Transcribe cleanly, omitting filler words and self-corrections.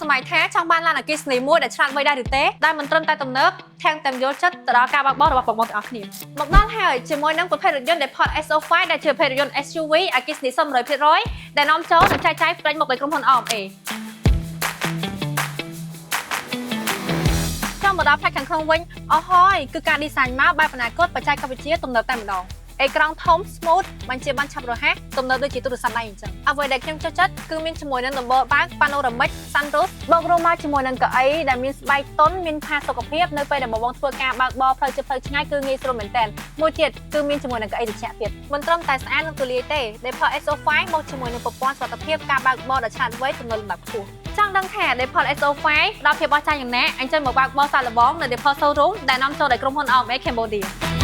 ស្រមៃថាចង់បានឡានអគ្គិសនីមួយដែលឆ្លាតវៃដែរឬទេដែលមិនត្រឹមតែទំនើបថែមទាំងយល់ចិត្តទៅដល់ការបើកបររបស់បងប្អូនទាំងអស់គ្នាមកដល់ហើយជាមួយនឹងប្រភេទរថយន្ត Deport S05 ដែលជាប្រភេទរថយន្ត SUV អគ្គិសនី100%ដែលនាំចូលនិងចែកចាយផ្ដាច់មកដោយក្រុមហ៊ុន RMA ចង់មកដល់ផ្នែកខាងក្នុងវិញអស់ហើយគឺការ design មកបែបអនាគតបច្ចេកវិទ្យាទំនើបតែម្ដងអេក្រង់ធំ smooth បញ្ជាបានឆាប់រហ័សទំនើបដូចជាទូរស័ព្ទដៃអញ្ចឹងអ្វីដែលខ្ញុំចូលចិត្តគឺមានជាមួយនឹងដំបូលបើក panoramic sunroof បូករួមមកជាមួយនឹងកៅអីដែលមានស្បែកទន់មានផាសុកភាពនៅពេលដែលបងៗធ្វើការបើកបរផ្លូវជិតផ្លូវឆ្ងាយគឺងាយស្រួលមែនទែនមួយទៀតគឺមានជាមួយនឹងកៅអីត្រជាក់ទៀតមិនត្រឹមតែស្អាតនិងទូលាយទេ Deepal S05 មកជាមួយនឹងប្រព័ន្ធសុវត្ថិភាពការបើកបរដ៏ឆ្លាតវៃទំនើបលំដាប់ខ្ពស់ចង់ដឹងថា Deepal S05 ផ្ដល់ភាពអស្ចារ្យយ៉ាងណាអញ្ជើញមកបើកបរសាកល្បងនៅ Deepal Showroom ដែលនាំចូលដោយក្រុមហ៊ុន RMA Cambodia។